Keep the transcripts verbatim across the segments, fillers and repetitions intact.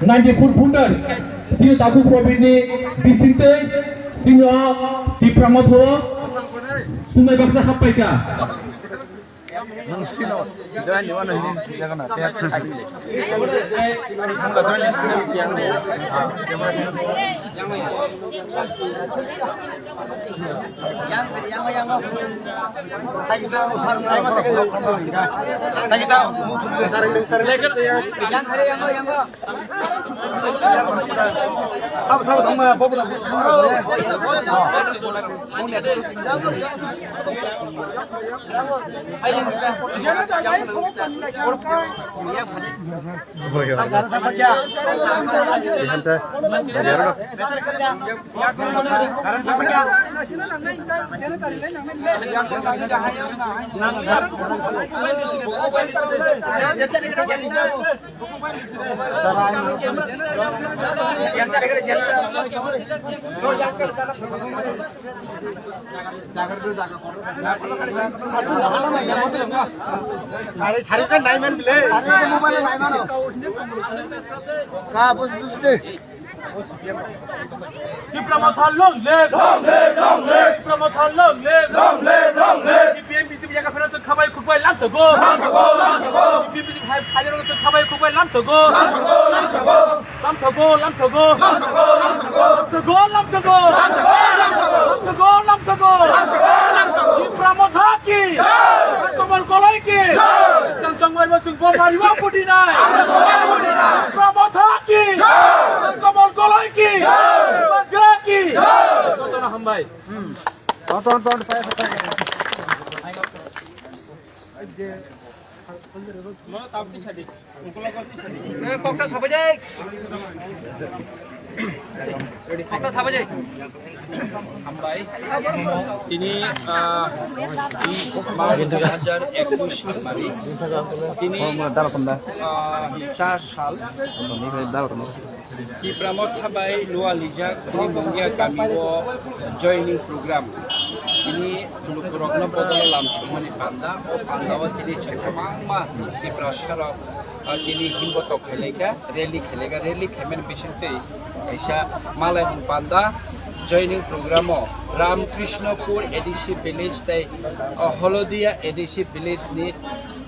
Ninety four footer, sini Taku Probit ni bisingtwi, sini o Tipra Motha o sunai baksa happaikha. Tipra Motha long live! Long live, long live! Tipra Motha long live! Long live, long live! T P M B J P yaga pheno tong khabai khukbai lamsogo! Lamsogo, lamsogo! T P M B J P hai phai rok tong khabai khukbai lamsogo! Lamsogo, lamsogo! Lamsogo, lamsogo! Lamsogo, lamsogo! Lamsogo, lamsogo! Lamsogo, lamsogo! Tipra Motha ki! Jai! Komol Goloi ki! Jai! Chang chang mai ma chung bo mari wa puti nai! Tipra Motha ki! Jai! Komol Goloi ki! Jai! Bagra ki! Jai! Jotono hambai. Ton, ton, ton, sai, sai, sai. Kokta sabai jai. Kokta sabai jai. Hambai. Tini, ah, di March dui hajar ekush mari. Tini, ah, char sal. Tipra Motha bai lualijak tini Mungia kami o joining program. Tini lukurokno bodol lam songmani panda, o panda o tini chwng kwbangma Tiprasa rok, ah, tini himbotok khailaikha, rally khailaikha, rally khaimani bisingtwi kaisa malaimung panda joining program o Ramkrishnopur A D C village tei, ah, Holodia A D C village ni,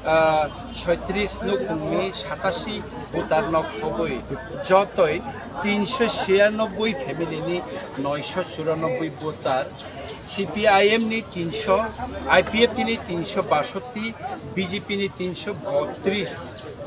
ah, soitris nukungni satasi voter no khogwi jotoi tinsho chhiyanoboi family ni noisho churanobboi voter, C P I M ni tinsho, I P F T ni tinsho basotti, B J P ni tinsho botris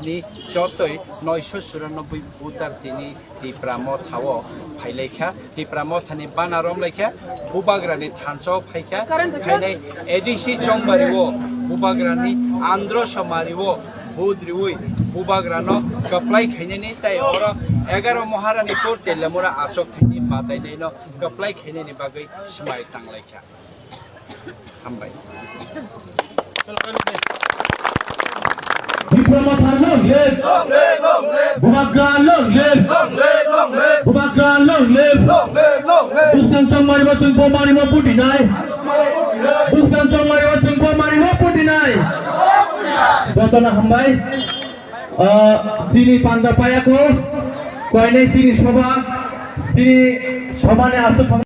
ni jotoi noisho churanobboi voter tini Tipra Motha o phailaikha. Tipra Mothani bana romlaikha, Bubagrani thansa o phaikha, phainai A D C Chongmari o Bubagrani Andro Somari o vote riwi Bubagrano kwplai khainani tei oro egaro Maharani Court Telamura achok thani batainaino kwplai khainani bagwi swmai tanglaikha. Hambai. Tipra Motha long live! Bubagra long live! Bubagra long live! Buskang Chongmari bo chwng bo mari bo puti nai. Buskang Chongmari bo chwng bo mari bo puti nai. Jotono hambai. Ah, chini panda payako, koinai chini soba, chini sobani aswk